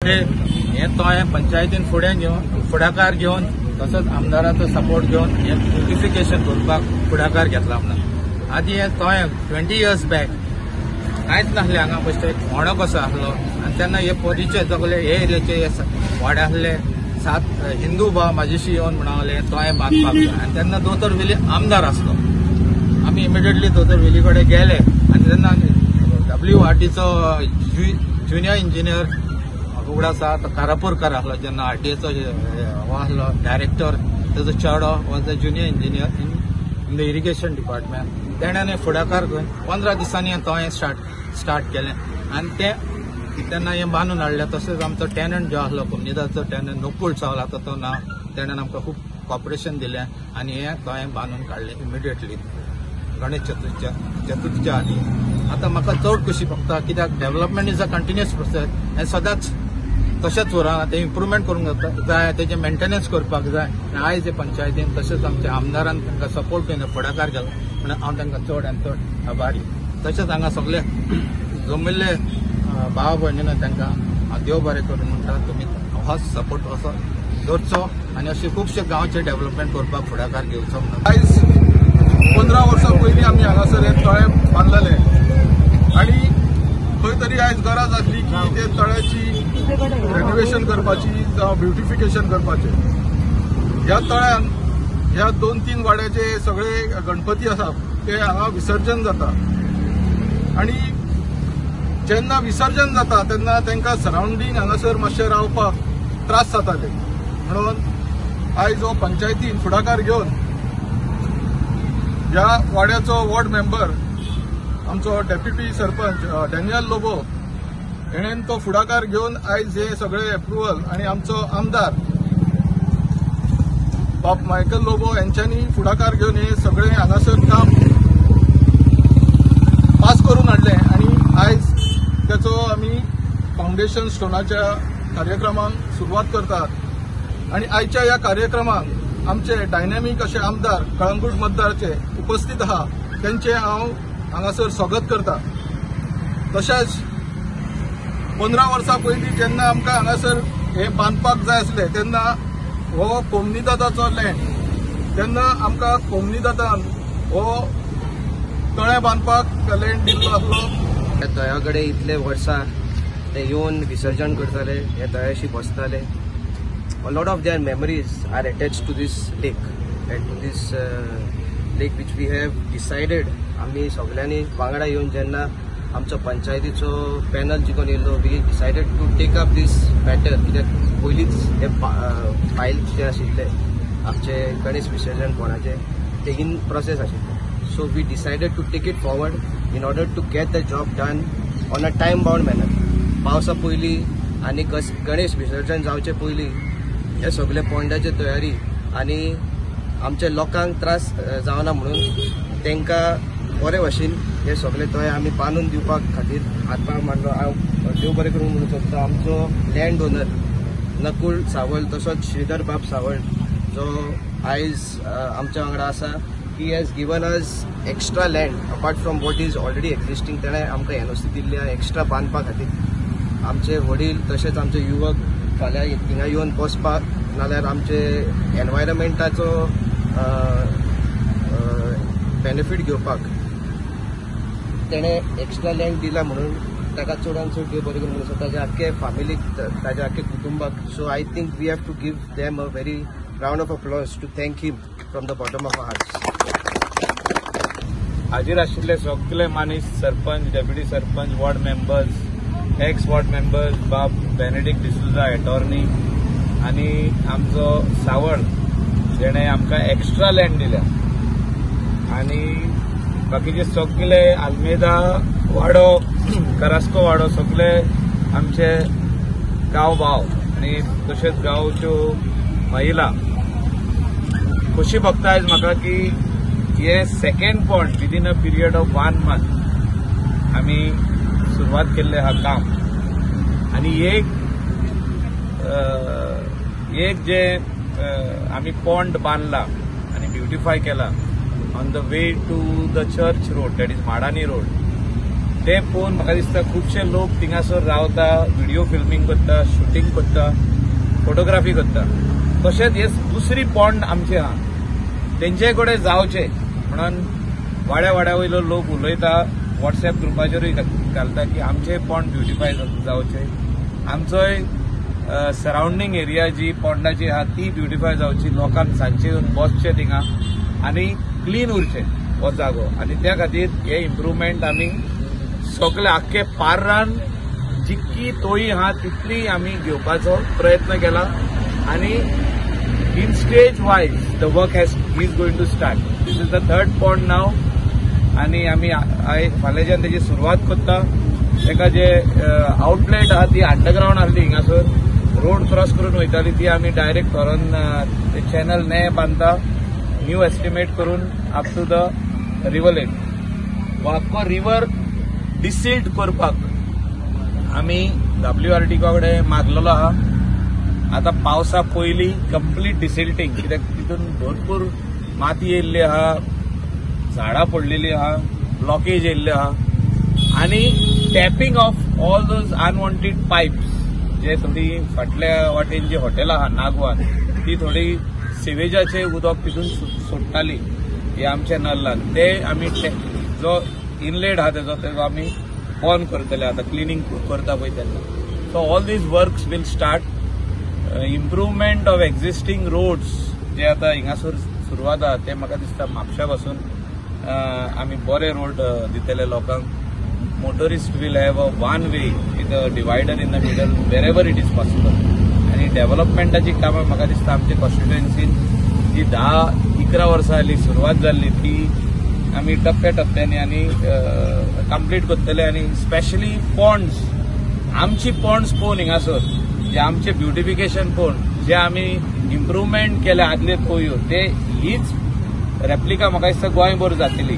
हें तोयें पंचायतीन फुडें घेवन फुडाकार घेवन तसोच आमदाराचो सपोर्ट घेवन हें ब्युटिफिकेशन करपाक फुडाकार घेतला. म्हणून आदी हें तोयें 20 इयर्स बॅक कांयच नासलें. हांगा बेश्टे एक होणो कसो आसलो आनी तेन्ना हे परिचय सगळे हे एरियाचे हे वाडे आसले 7 हिंदू भाव म्हाजेशी येवन म्हणले तोयें बांदपाक जाय. आनी तेन्ना दोतोर वेली आमदार आसलो. आमी इमिडिएटली दोतोर वेली कडेन गेले आनी तेन्ना WRTचो ज्युनियर इंजिनियर उगडास आसा तो कारापूरकर आसलो, जेन्ना RTAचो हो आसलो डायरेक्टर, तेजो चेडो was a junior engineer in the irrigation department. तेणें फुडाकार घेवन 15 दिसांनी तोयें स्टार्ट केलें आनी तें तेन्ना हें बांदून हाडलें. तशेंच आमचो टेनंट जो आसलो कोमनिदाचो टेनंट नकुल चावला तो नांव, तेणें आमकां खूब कॉपरेशन दिलें आनी हें तोयें बांदून काडलें इमिडिएटली गणेश चतुर्थीच्या आदी. आतां म्हाका चड खोशी भोगता कित्याक development is a continuous process. हें सदांच तशेंच उरना, तें इम्प्रुवमेंट करूंक जाय, तेजें मेंटेनन्स करपाक जाय. आनी आयज हे पंचायतीन तशेंच आमच्या आमदारान तांकां सपोर्ट दिवन फुडाकार केला म्हणून हांव तांकां चड आनी चड आभारी. तशेंच हांगा सगळे जमिल्ले भाव भयणीन तांकां हांव देव बरें करूं म्हणटा, तुमी होच सपोर्ट असो दवरचो आनी अशे खुबशे गांवचे डेव्हलपमेंट करपाक फुडाकार घेवचो म्हणून. आयज 15 वर्सां पयलीं आमी हांगासर हें तळें बांदलेलें आनी खंय तरी आयज गरज आसली की ते तळ्याची रेनोवेशन करपाची जावं ब्युटिफिकेशन करपाचें. ह्या तळ्यान ह्या 2-3 वाड्याचे सगळे गणपती आसात ते हांगा विसर्जन जाता आनी जेन्ना विसर्जन जाता तेन्ना तांकां सरावंडींग हांगासर मातशें रावपाक त्रास जाताले. म्हणून आयज हो पंचायतीन फुडाकार घेवन ह्या वाड्याचो वॉर्ड मेंबर आमचो डेप्युटी सरपंच डॅनियल लोबो हेणेन तो फुडाकार घेवन आयज हे सगळे एप्रुवल आनी आमचो आमदार बाब मायकल लोबो हेंच्यांनी फुडाकार घेवन हे सगळे हांगासर काम पास करून हाडलें आनी आयज तेचो आमी फावंडेशन स्टोनाच्या कार्यक्रमाक सुरवात करतात. आनी आयच्या ह्या कार्यक्रमाक आमचे डायनॅमीक अशे आमदार कळंगूट मतदाराचे उपस्थित आहा, तेंचे हांव हांगासर स्वागत करता. तशेंच 15 वर्सां पयलीं जेन्ना आमकां हांगासर हें बांदपाक जाय आसलें तेन्ना हो कोमनिदादाचो लँड, तेन्ना आमकां कोमनिदादान हो तळें बांदपाक लँड दिल्लो आसलो. ह्या तळ्या कडेन इतले वर्सां ते येवन विसर्जन करताले, ह्या तळ्याशी बसताले. A lot of their memories are attached to this lake and to this lake which we have decided. आमी सगळ्यांनी वांगडा येवन जेन्ना आमचो पंचायतीचो पॅनल जिखून येयलो, we decided to take up this matter. कित्याक पयलींच हे फायल जे आशिल्ले आमचे गणेश विसर्जन कोणाचे ते इन प्रोसेस आशिल्ले. So we decided to take it forward in order to get the job done on a time bound manner. पावसा पयलीं आनी गणेश विसर्जन जावचे पयलीं हे सगळे पोंडाची तयारी आनी आमच्या लोकांक त्रास जावना म्हणून तांकां बरे भशेन हे सगळे तळे आमी बांदून दिवपा खातीर हातभार मारलो. हांव देव बरें करूं म्हणून सोदता आमचो लँड ओनर नकुल सावळ तसोच श्रीधर बाब सावळ जो आयज आमच्या वांगडा आसा, he has given us extra land apart from what is already existing. तेणें आमकां NOC दिल्ली आहा एक्स्ट्रा बांदपा खातीर. आमचे वडील तशेंच आमचे युवक फाल्यां हिंगा येवन बसपाक नाल्यार आमचे एनवायरमेंटाचो बेनिफीट घेवपाक तेणें एक्स्ट्रा लँड दिला म्हणून ताका चडान चड देव बरें करूं म्हणून ताच्या आख्खे फॅमिलीक, ताच्या आख्खे कुटुंबाक. So I think we have to give them a very round of applause to thank him from the bottom of our hearts. हाजीर आशिल्ले सगळे मानीस sarpanch, deputy sarpanch, ward members, ex ward members, बाब बेनेडिक्ट डिसुजा एटॉर्नी आनी आमचो सावळ जेणे आमकां extra land दिल्या आनी बाकीचे सगळे आल्मेदा वाडो, करास्को वाडो, सगळे आमचे गांव भाव आनी तशेंच गांवच्यो महिला. खोशी भोगता आयज म्हाका की हे second pond within a period of 1 month आमी सुरवात केल्लें आहा काम. आनी एक एक जे आमी पॉन्ड बांदला आनी ब्युटिफाय केला on the way to the church road, that is Madani road, ते पळोवन म्हाका दिसता खुबशे लोक थिंगासर रावता, व्हिडिओ फिल्मींग करता, शुटींग करता, फोटोग्राफी करता. तशेंच हे दुसरी पॉन्ड आमचे आहा तेंचे कडेन जावचे म्हणून वाड्या वाड्या वयलो लोक उलयता, वॉट्सएप ग्रुपाचेरूय घालता की आमचे पॉन्ड ब्युटिफाय जावचे, आमचोय सरावंडींग एरिया जी पॉन्डाची आहा ती ब्युटिफाय जावची, लोकांक सांजचे येवन बसचे थिंगा आनी क्लीन उरचे हो जागो. आनी त्या खातीर हे इम्प्रुवमेंट आमी सगळे आख्खे पार्रान जितकी तोयी आहा तितली आमी घेवपाचो प्रयत्न केला आनी in stage wise the work is going to start. This is the third pond now आनी आमी फाल्यांच्यान तेजी सुरवात करता. ताका जे आउटलेट आहा ती अंडरग्रावंड आहली, हिंगासर रोड क्रॉस करून वयताली ती आमी डायरेक्ट व्हरोन चॅनल ने बांदता, न्यू एस्टिमेट करून up to the river lake. आख्खो रिवर डिसिल्ट करपाक आमी WRT कडेन मागलेलो आहा. आतां पावसा पयलीं कंप्लीट डिसिल्टींग, कित्याक तितून भरपूर माती येयल्ली आहा, झाडां पडलेली आहा, ब्लॉकेज येयल्ले आहा आनी tapping of all those unwanted pipes जे थोडी फाटल्या वाटेन जी हॉटेलां आहा नागवान ती थोडी सिवेजाचे उदक तितून सोडटाली हे आमच्या नल्लान, ते आमी जो इनलेट आहा तेजो आमी ऑन करतले आतां क्लिनींग करता पळय तेन्ना. So all these works will start. Improvement of existing roads जे आतां हिंगासर सुरवात आहा ते म्हाका दिसता म्हापशा पासून आमी बरे रोड दितले लोकांक. Motorist will have a one way with a divider in the middle wherever it is possible. आनी डेव्हलपमेंटाची कामां म्हाका दिसता आमच्या कॉन्स्टिट्युएन्सीन जी 10-11 वर्सां जाली सुरवात जाल्ली ती आमी टप्प्या टप्प्यांनी आनी कंप्लीट करतले. आनी स्पेशली पॉन्ड्स, आमची पॉन्ड्स पळोवन हिंगासर जे आमचे ब्युटिफिकेशन पळोवन जे आमी इम्प्रुवमेंट केले आदले तोयो ते हीच रेप्लिका म्हाका दिसता गोंयभर जातली.